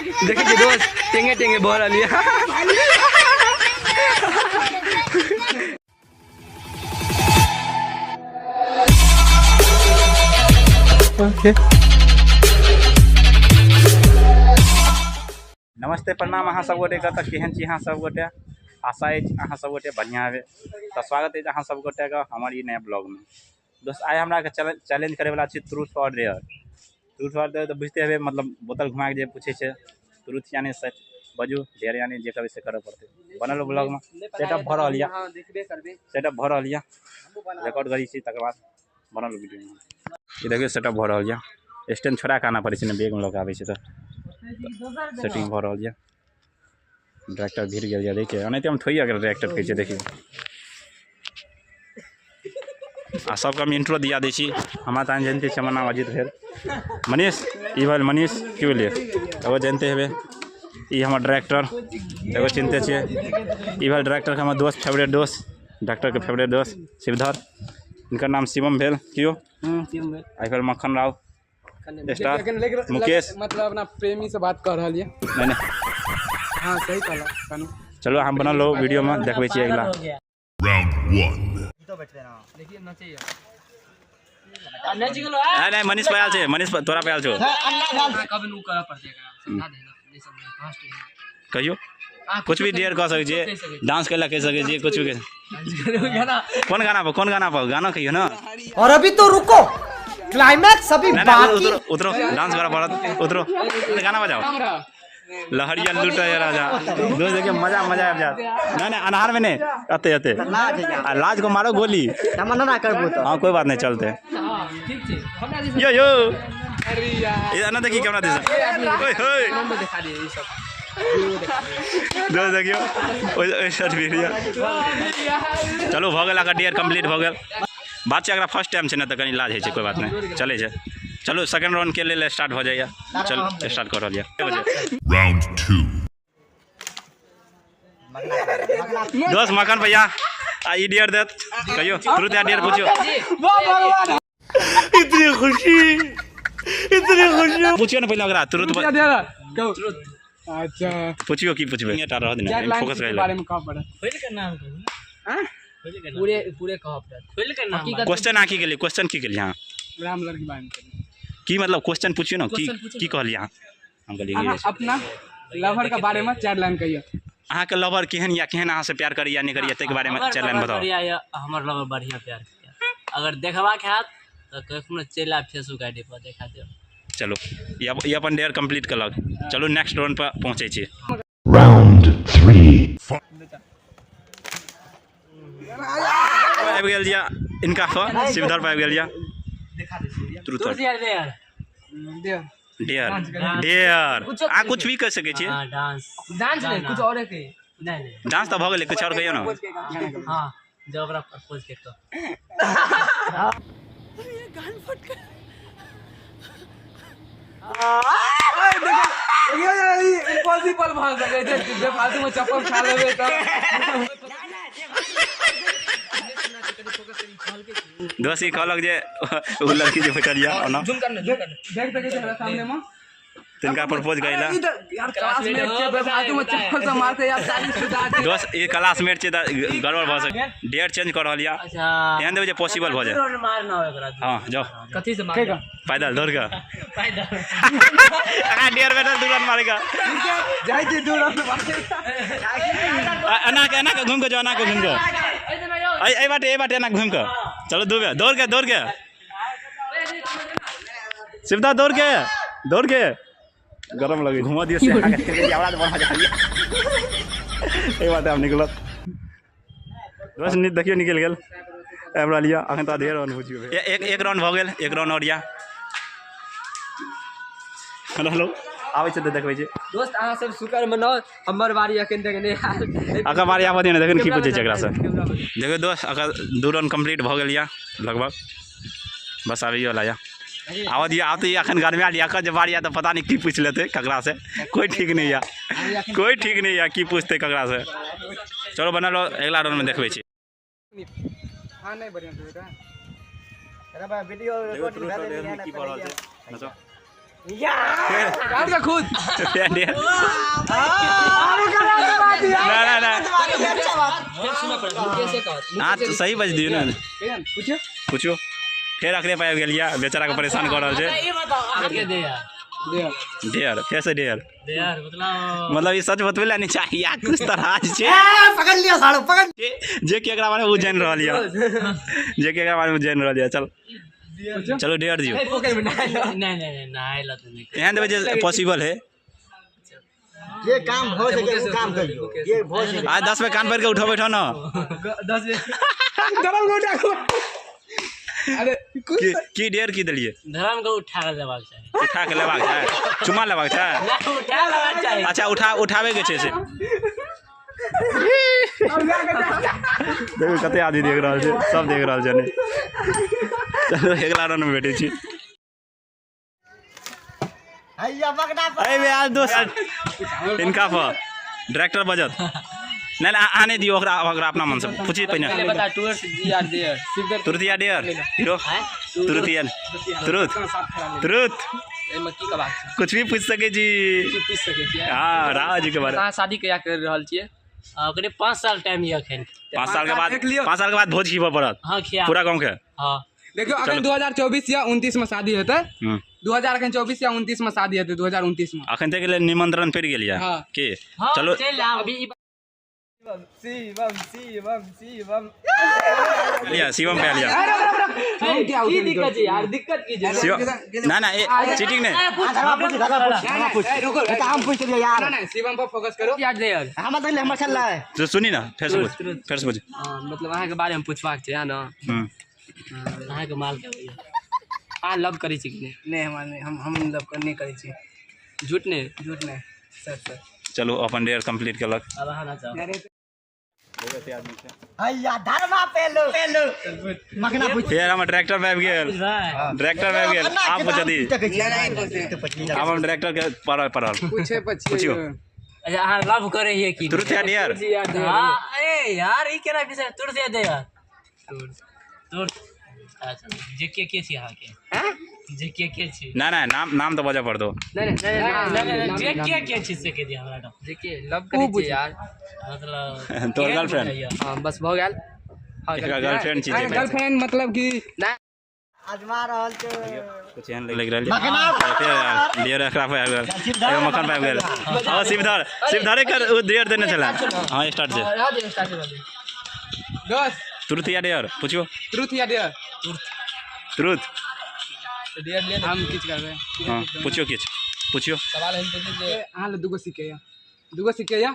देखै छी दोस्त टेंगे टेंगे भऽ रहल यऽ। ओके। नमस्ते प्रणाम अहाँ सब गोटे के। तऽ केहन छी अहाँ सब गोटे? आशा अछि अहाँ सब गोटे बढ़िआँ हेबै। तऽ स्वागत अछि अहाँ सब गोटेके हमर ई नया ब्लॉगमे। दोस्त आइ हमरा चैलेंज करैवला छी ट्रूथ और डेयर। ट्रूथ और डेयर तऽ बुझिते हेबै, मतलब बोतल घुमाके जे पूछै छै ट्रूथ यानी सच बजू, डेयर यानी जे कहबै से करऽ पड़तै। बनल ब्लॉगमे सेटअप भऽ रहल यऽ, सेटअप भऽ रहल यऽ, रिकॉर्ड करै छी तकर बाद बनल वीडियोमे। ई देखियौ सेटअप भऽ रहल यऽ। स्टैंड छोड़ा कऽ आनऽ पड़ै छै ने, बैगमे लऽ कऽ आबै छै। तऽ सेटिंग भऽ रहल यऽ। डायरेक्टर भिड़ गेल यऽ, देखियौ एनाहिते हम थोड़ी अगर डायरेक्टर कहै छै। देखियौ आ सबके हम इंट्रो दिया दै छी। हमरा तऽ अहाँ जनिते छी, हमर नाम अजीत भेल। मनीष ई भेल, मनीष की भेलियै एगो जनिते हेबै। ई हमर डायरेक्टर एगो चिन्हते छियै। ई भेल डायरेक्टरके हमर दोस्त, फेवरेट दोस्त, डायरेक्टरके फेवरेट दोस्त शिवधर। हिनकर नाम शिवम भेल। कियो आइ भेल मक्खन राव स्टार मुकेश। मतलब अपना प्रेमी से बात कर रहल ये। नहीं नहीं, हाँ सही कहला कनु। चलो हम बनल रहो वीडियो में, देखबै छी अगला। Round one. नहीं नहीं, मनीष पे आयल छै, मनीष तोरा पे आयल छौ। कहियो कुछ भी डेयर कऽ सकै छियै, डांस करै लए कहि सकै छियै, कुछ भी। कोन गाना पर, कोन गाना पर गाना कहियो ना। और अभी तो रुको, क्लाइमैक्स अभी नहीं नहीं, बाकी। उतरो उतरो, डांस करऽ पड़त, उतरो, गाना बजाओ। लहरिया लूटा या राजा। दोस्त देखिए मजा मजा आबि जायत। नहीं नहीं, अनहार में नहीं, अते अते आ लाज को मारो गोली। हाँ कोई बात नहीं, चलते यो यो ये ना देखी कैमरा दिस। ओए होए दोस्त देखियो ओइ ओइ साइड भी या। चलू भऽ गेल अगर डियर कंप्लीट भऽ गेल। बात छै अगर फर्स्ट टाइम छै ने तऽ कनी लाज होइ छै, कोई बात नहीं, चलै छै। चलू सेकंड राउंड के लेल स्टार्ट भऽ जाइए। चलू स्टार्ट कऽ रहल यऽ। Round two. दोस्त मखन भैया आ ई डियर देत, कहियो ट्रूथ या डियर पूछियो। इतनी खुशी, इतनी खुशी। पूछियो ने पहिले ओकरा ट्रूथ। कहू। अच्छा पूछियो की पूछबै, एटा रह देने चार लाइन फोकस के करै बारे में कह पड़त। पूरे पूरे कहऽ पड़त खोलि के नाम। क्वेश्चन अहाँ की केलियै, क्वेश्चन की केलियै अहाँ? राम लड़की बारे में कहियौ। की मतलब क्वेश्चन पूछियो ने, की की कहलियै अहाँ? हम कहलियै अहाँ अपना लवर के बारे में चार लाइन कहियौ। अहाँके लवर केहन या केहन अहाँ से प्यार करैया नहि करैया ताहिके बारे में चारि लाइन बताउ। बढ़िया यऽ, हमर लवर बढ़िया प्यार करैया। अगर देखबाक हैत तऽ कखनो चलि आयब फेसबुक I D पर देखा देब। चलू ई अपन डेयर कंप्लीट केलक। चलू नेक्स्ट राउंड पर पहुँचै छी। Round three. आबि गेल या इनका पर शिवधर पर आबि गेल या। ट्रूथ ट्रूथ या डेयर? डेयर। डेयर डेयर अहाँ कुछ भी कहि सकै छियै। हाँ डांस डांस नहीं, कुछ और है। नहीं नहीं, डांस तऽ भऽ गेलै, कुछ और कहियौ ने। हाँ जब ओकरा प्रपोज के कह। इम्पॉसिबल भऽ सकै छै जे फालतू में चप्पल खा लेबै तऽ। दोस्त ई कहलक जे ओ लड़की जे भेटल यऽ ओना देख सकै छै हमरा सामने में तिनका प्रपोज करै लए। यार क्लासमेट छै, बेफालतू में चप्पल से मारते यार शादीशुदा छै। दोस्त ई क्लासमेट छै तऽ गड़बड़ भऽ सकै। डेयर चेंज कऽ रहल यऽ। अच्छा एहन देबै जे पॉसिबल भऽ जाय। राउंड मारना हो एकरा। हाँ जाओ। कथी से मारना? पैदल दौड़ कऽ। पैदल। अहाँ डेयर बैठल दू रन मारे कऽ। जाइ छी दूर। एना के एना के घूम कऽ जाओ, एना के घूम कऽ एहि एहि बाटे एहि बाटे एना घूम कऽ चलो। दू बेर दौड़ के, दौड़ के शिवदा, दौड़ के दौड़ के। गरम लगे घुमा दियौ से अहाँके आवाज बढ़ा जाइए। एहि बाटे हम निकलत बस नि देखियौ निकलि गेल। आबि रहल यऽ अखन तऽ ढेर राउंड बुझियौ। एक एक राउंड भऽ गेल, एक राउंड आओर यऽ। हेलो हेलो आबै छै तऽ देखबै छी। दोस्त अहाँ सब शुक्र मनाउ, हमर बारी अखन तक नहि आयल। अकर बारी आबऽ दियौ ने, देखियौ ने की पूछै छै एकरासँ। देखियौ दोस्त अकर दू राउंड कम्प्लीट भऽ गेल यऽ लगभग, बस आबैयो वाला यऽ। आबऽ दियौ, आब तऽ ई अखन गरमायल यऽ। एकर जे बारी आयत तऽ पता नहि की पूछि लेतै ककरासँ, कोइ ठीक नहि यऽ, कोइ ठीक नहि यऽ की पूछतै ककरासँ। चलो बनल रहो, अगिला राउंडमे देखबै छी। हाँ नहीं बढ़िया बेटा। वीडियो की भऽ रहल छै। काट के खुद फेर ना ना ना हाँ तो सही बज दियो ना। पूछो पूछो फेर अखने पाबि गेल या बेचारा के परेशान कर रहल छै। ई बताओ अहाँ के दे यार डेयर फेर से डेयर डेयर मतलब ई सच बतबै ला नहीं चाहिए या कुछ तरह छै। पकड़ लिया सालो पकड़। जे के एकरा बारे में उ जान रहल या जे के एकरा बारे में जान रहल या। चल चलो डेयर दियो। नहीं नहीं नहीं नहाय ला तो नहीं एहन देबै जे पॉसिबल है। जे काम हो सके वो काम करियो, जे हो सके। आज 10 में कान पर के उठो बैठो ना। 10 में धर्म को उठा को। अरे की डेयर की देलिए? धर्म को उठा के लेबाक चाही। उठा के लेबाक चाही, चुमा लेबाक चाही। ना उठा लेबाक चाही। अच्छा उठा उठावे के छै से। देखो कते आदमी देख रहल छै, सब देख रहल छै ने। चलो अगला राउंड में बैठे छी। हैया बगड़ा पर अरे यार दोस्त इनका पर डायरेक्टर बजत नहीं नहीं आने दियो ओकरा ओकरा अपना मन से पूछी पहिने। बता टूर्स यार डेयर तुरंत या डेयर हीरो तुरंत या तुरंत तुरंत एमे की कहबाक छै? कुछ भी पूछ सके छी। पूछ सके छी। हां राज जी के बारे। अहाँ शादी कहिया कर रहल छियै? ओकरे 5 साल टाइम यऽ एखन। 5 साल के बाद 5 साल के बाद भोज खिबऽ पड़त। हां खिया पूरा गांव के। हां देखियो अखन 2024 या 29 में शादी हेतै। 2024 या 29 में शादी हेतै। 2029 में अखन तक लेल निमंत्रण पड़ि गेल या के चलो अभी शिवम शिवम शिवम लिया शिवम पे लिया। की दिक्कत है यार? दिक्कत की छै शिवम ना ना ए चीटिंग नहीं। पूछ रुको हम पूछ लिया यार। ना ना शिवम पर फोकस करो यार डेयर हम त हमर चल रहा है तो सुनी ना फिर से पूछ फिर से पूछ। मतलब अहाँ के बारे में पूछबाक छै है ना? अहाँ के माल के होइया अहाँ लव करै छी कि नहीं? नहीं हम हम लव नहीं करै छी। झूठ नहीं? झूठ नहीं सर सर। चलो अपन डेयर कंप्लीट केलक। अब अहाँ ना जाओ। हैया धर्मा पे लो मखना पूछ। फेर हम ट्रैक्टर पे आबि गेल। ट्रैक्टर पे आबि गेल। आप पूछ दी। अब हम ट्रैक्टर के पढ़ल पढ़ल पूछे पूछियो। अच्छा अहाँ लव करै हियै की? तुरंत या डेयर? हां ए यार ई केना विषय तुरंत या डेयर तुरंत। अच्छा जे के छी अहाँ के? हैं जे के छी? ना ना नाम नाम तो बजा पड़ दो। नहीं नहीं नहीं जे के छी से के दिया हमरा तो। जे के लव करै छी यार मतलब तोर गर्लफ्रेंड? हां बस भ गेल। हां गर्लफ्रेंड छी। गर्लफ्रेंड मतलब कि ना आजमा रहल छै कुछ एहन लग रहल छै। डेयर एकरा पे आबि गेल। एगो मखन पे आबि गेल। हां शिवधर शिवधरे कर उ डेयर देने छला। हां स्टार्ट छै। हां स्टार्ट छै। 10 तुरंत या डेयर पूछियो। तुरंत या डेयर? तुरंत डेयर ले हम किछ करबै। हां पूछियो किछ पूछियो। सवाल हम पूछै जे अहाँ ले दुगो सिक्के या दुगो सिक्के या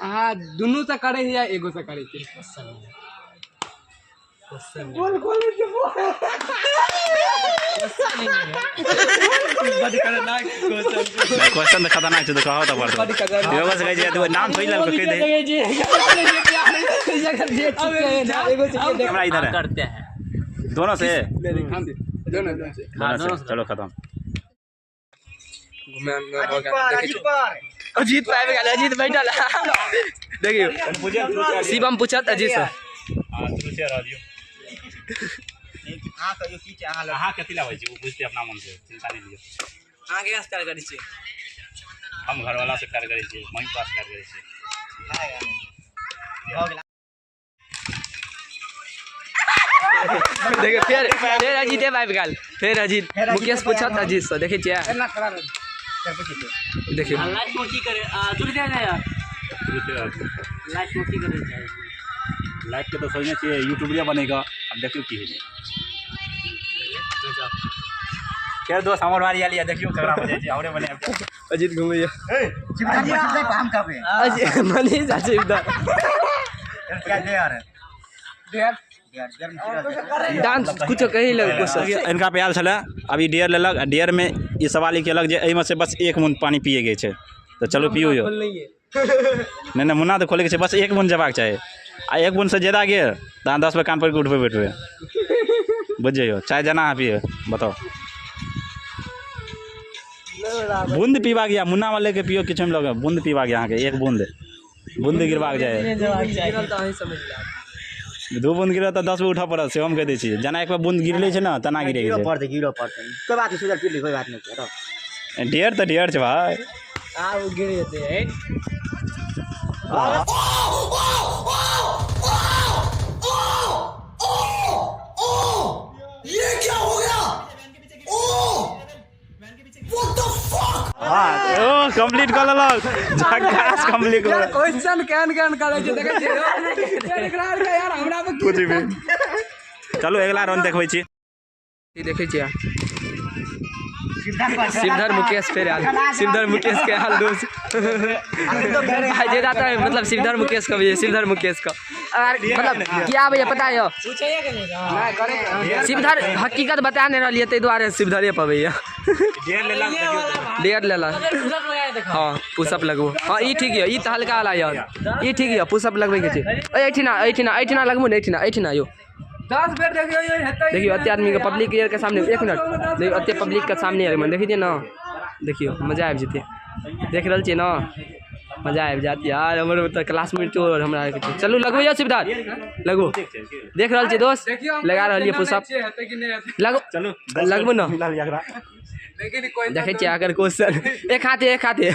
अहाँ दुनू से करे या एगो से करे छी? क्वेश्चन बोल बोल के बोल। बड खतरनाक क्वेश्चन। नहीं क्वेश्चन तो खतरनाक छै तो कहो तो पड़तो। एगो से कहै छै तू नाम थोड़ी लेलको कहि दे। हमरा इधर है करते हैं दोनों से दोनों से। दोनों से चलो खत्म। घुमे हो गया अजीत पे आबि गेल। अजीत बैठल देखियो शिवम पूछत अजीत से। हां तुरंत रह दियो। हां कहियो की छै अहाँ लग? अहाँ कथी लाबै छी ओ बुझते अपना मन से चिंता नहीं लियो। अहाँ केकरा से प्यार करै छी? हम घरवाला से प्यार करै छी, मम्मी पापा से प्यार करै छी। भऽ गेल। देखियो फेर फेर अजीते आबि गेल। फेर अजीत मुकेश पूछत अजीत से। देखै छियै एना खड़ा रह देखियो लाइफ में की करे तुरंत या डेयर? लाइफ में की करे चाहे? लाइफ के तो सोचने छियै यूट्यूबरे बनेगा। अब देखियो की होइ छै। खैर दोस्त हमर बारी आयल या देखियो केकरा बजै छै हमरे बने। अजीत घुमैया ए शिवधर पर हम कहबै। अजीत मनीष अजीत दा क्या डेयर? डेयर डेयर डेयर में डांस कुछ कहि लग कुछ। इनका पे आयल छलै अभी डेयर लेलक। डेयर में ई सवाल ई केलक जे एहिमे से बस एक बूंद पानी पिए के छै तो चलो पियू यो। नहीं नहीं मुन्ना तो खोले के छै बस एक बूंद जबाक चाही आ एक बूंद से ज्यादा गेल तऽ अहाँ 10 पे कान पर के उठबै बैठबै बुझ जइयो। चाय जेना अहाँ पिए बताओ। बूंद पीबाक या मुन्ना वाले के पियो किछु लगे बूंद पीबाक अहाँके एक बूंद बूंद गिरबाक जाय। समझ लिया। 2 बूंद गिरल तऽ 10 बेर उठऽ पड़त से हम कहि दै छी। जेना एक बेर बूंद गिरले छै ने तेना गिरे छै। पड़तै गिरो पड़तै कोई बात नहीं, सुधर पी कोई बात नहीं। डेयर तऽ डेयर छै भाई। आ उ गिर जेतै। ये क्या हो गया? ओ what the fuck. हां ओ कंप्लीट कर लेलक, झकास कंप्लीट कर। क्वेश्चन केहन केहन करै छै देखै छियै यार, एकरा आर के यार हमरा पर कुछ भी। चलू अगला राउंड देखबै छी। ई देखै छियै शिवधर मुकेश फेर आयल। शिवधर मुकेश के हाल दोस्त भाई जे जाता है, मतलब शिवधर मुकेश का भी, शिवधर मुकेश का मतलब क्या भैया पता है शिवधर हकीकत बता नहीं रही है ताहि दुआरे शिवधरे पबैया। डेयर लेलक। हाँ पुशअप लगबो। हाँ ई ठीक है, ई तऽ हल्का वाला यार, ई ठीक है पुशअप लगबै के छै। एहिठिना एहिठिना एहिठिना लगबो ने, एहिठिना एहिठिना यो 10 बेर देखियो यो हेतै। देखियो अते आदमी के पब्लिक के सामने, एक मिनट देखियो अते पब्लिक के सामने आबि देखै छियै ने, देखियो मजा आबि जेतै। देख रहल छियै ने मजा आबि जायत यार। हमर तऽ क्लासमेट चोर हमरा। चलू लगबै यौ शिवधर, लगबो। देख रहल छियै दोस्त लगा रहल छियै पुशअप। लगो लगबो ने। देखै छियै अगर क्वेश्चन एक हाथे एक हाथे।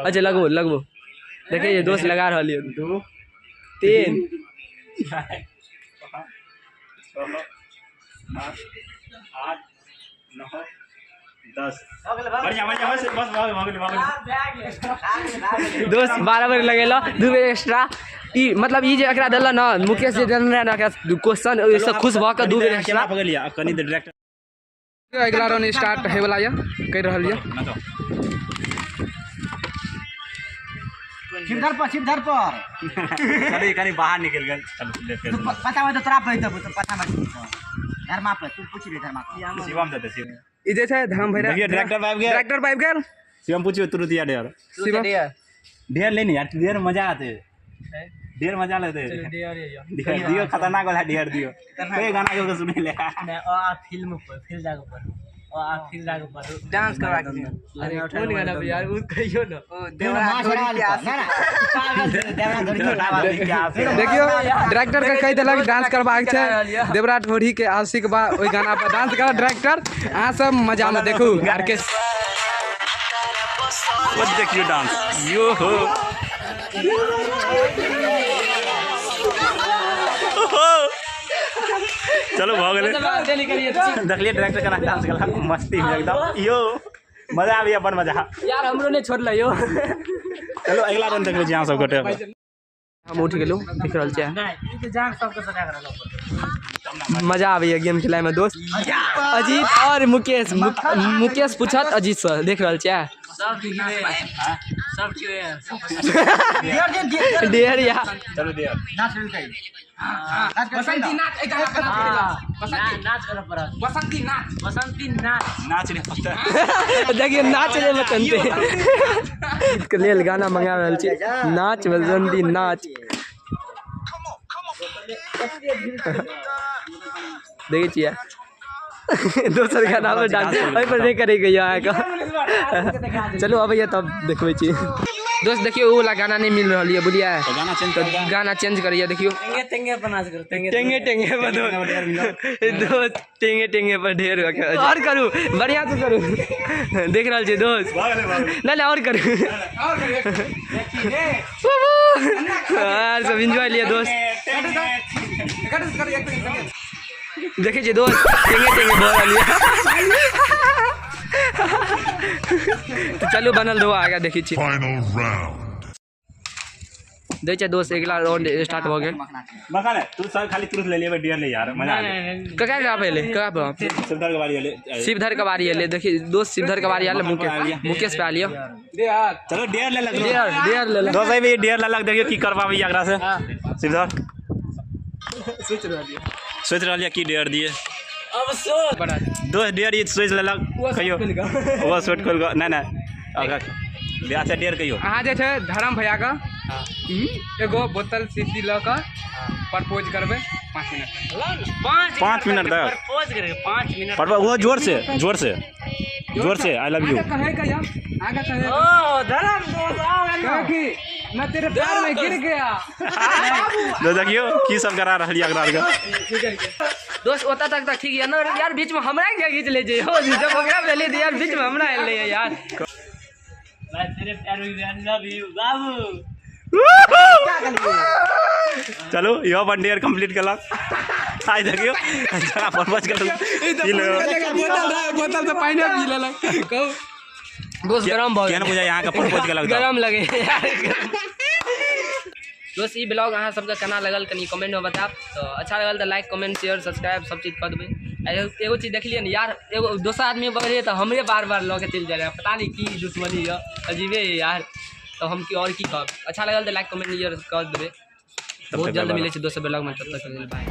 अच्छा लगबो लगबो। देखै छियै दोस्त लगा रहल यऽ। 2 3 4 5 6 7 8 9 10। बढ़िया बढ़िया, बस बस भऽ गेलै भऽ गेलै। दोस्त 12 बेर लगेलऽ, 2 बेर एक्स्ट्रा। ई मतलब ई जे एकरा देलऽ ने मुकेश जे देने रहै ने एकरा क्वेश्चन, ओहिसँ खुश भऽ कऽ 2 बेर एक्स्ट्रा। पकड़ लिया कनी देर डायरेक्ट। अगला राउंड स्टार्ट होय वाला यऽ, कहि रहल यऽ। शिवधर पर, शिवधर पर कनी कनी बाहर निकल गेल। चलू ले फेर पता में तो तोरा पे तो पता में धर्मा पे तू पूछ रे धर्मा पे। शिवम देते शिव। ई जे छै धर्म भैया देखियो डायरेक्टर पाबि गेल, डायरेक्टर पाबि गेल। शिवम पूछियो तुरंत यार डेयर शिवम डेयर ले ने यार, डेयर मजा आते, डेयर मजा लेते। डेयर दियो खतरनाक वाला डेयर दियो। कोई गाना के सुनै ले नहीं आ फिल्म पर फिल्म जाके पर आ फिल्म जाके पर डांस करवा के। अरे कोन गाना पे यार उ कहियो ना। देवरा धोरी के आशिक पागल देवरा धोरी के आशिक। देखियो डायरेक्टर के कहि देलक डांस करबाक छै, देवरा ढोरी के आशिक बा ओहि गाना पर डांस कर डायरेक्टर। अहाँ सब मजा में देखू आर के वो देखियो डांस यो हो। चलो भऽ गेलै। देखलिए डायरेक्टर केना डांस केलक, मस्ती में एकदम यो मजा आबैया, बड़ मजा यार। हमरो नहि छोड़लै यो। चलो अगला राउंड देखबै छी अहाँ सब गोटे। हम उठि गेलहुँ, देख रहल छियै नहीं ई तऽ जान सबके सटा कर रहल। मजा आबैया गेम खेलाइमे दोस्त। अजीत और मुकेश, मुकेश पूछत अजीत से, देख रहल छियै सब ठीक है, सब ठीक है। डेयर यार। चलो डेयर नाच शुरू करी। बसंती नाच एक गाना पर नाच, नाच कर पड़त। बसंती नाच, बसंती नाच नाच रे पता। देखियो नाच रे बसंती के लेल गाना मंगा रहल छी। नाच बसंती नाच। देखै छियै दोसर गाना पर डांस ओहि पर नहि करैके यऽ अहाँके। चलू अबैया तब देखबै छी दोस्त। देखियो उ वाला गाना नहीं मिल रहल ये बुझलियै, गाना चेंज कर, गाना चेंज करिए। देखियो टेंगे टेंगे पर नाच करो, टेंगे टेंगे टेंगे पर दोस्त, टेंगे टेंगे पर ढेर और करू, बढ़िया से करू। देख रहल छी दोस्त, नहीं नहीं और करू यार, सब एंजॉय लिए दोस्त। देखे छी दोस्त टेंगे टेंगे भऽ रहल ये। तो चलू बनल रहो आगा देखै छी। Final round. दै छै दोस्त अगिला राउंड स्टार्ट भऽ गेल। मखान तू सब खाली तुरंत ले लेबै डेयर ले यार, मजा आ गेल। ककरा के आबै एलै? ककरा पर? शिवधर के बारी एलै। शिवधर के बारी एलै। देखी दोस्त शिवधर के बारी आयल, मुकेश पे आलियो। चलो डेयर ले लग, डेयर डेयर ले दोस्त अभी डेयर ले लग, देखियो की करबाबै एकरा से। शिवधर सोच रहल ये की डेयर दिए। अफसोस दोस्त डेयर ई सोच लेलक, कहियो ओ सोच खोल नहीं नहीं अच्छा डेयर कहियो। अहाँ जे छै धर्म भैया के एगो बोतल शीशी लऽ कऽ प्रपोज करबै 5 मिनट तक। 5 मिनट तक प्रपोज करबै 5 मिनट पर वो जोर से, जोर से। जोर से I love you. आगे कहे का यार, आगे कहे। ओ धर्म दोस्त आओ। कहे कि मैं तेरे प्यार में गिर गया। तो देखियो की सब करा रहल यऽ एकरा आरके। दोस्त ओतऽ तक तऽ ठीक यऽ ने यार, बीच में हमरा किया घीच ले जे हो, जब ओकरा भेलै तऽ यार बीच में हमरा एलै यार। मैं तेरे प्यार में I love you बाबू। चलू इहो वन ईयर कंप्लीट केलक। आइ देखियो जरा प्रपोज केलक। पी ले। बोतल रहे, बोतल से पानी पी लेलक। कहू दोस्त गरम भऽ केहन गेल। बुझाइ अहाँके प्रपोज केलक तऽ? गरम लगे यार। दोस्त ई ब्लॉग अहाँ सबके केना लगल कनि कमेंटमे बतायब। तऽ अच्छा लगल तऽ लाइक कमेंट शेयर सब्सक्राइब सब चीज कऽ देबै। आ एगो चीज देखलियै ने यार, एगो दोसर आदमी बगलियै तऽ हमरे बार बार लऽ के चलि जाइ रहै, पता नहि की दुश्मनी यऽ, अजीबे यऽ यार। तऽ हम की और की कहब। अच्छा लगल तऽ लाइक कमेंट शेयर कऽ देबै। बहुत जल्द मिलै छै दोसर ब्लॉगमे, तब तक लेल बाय।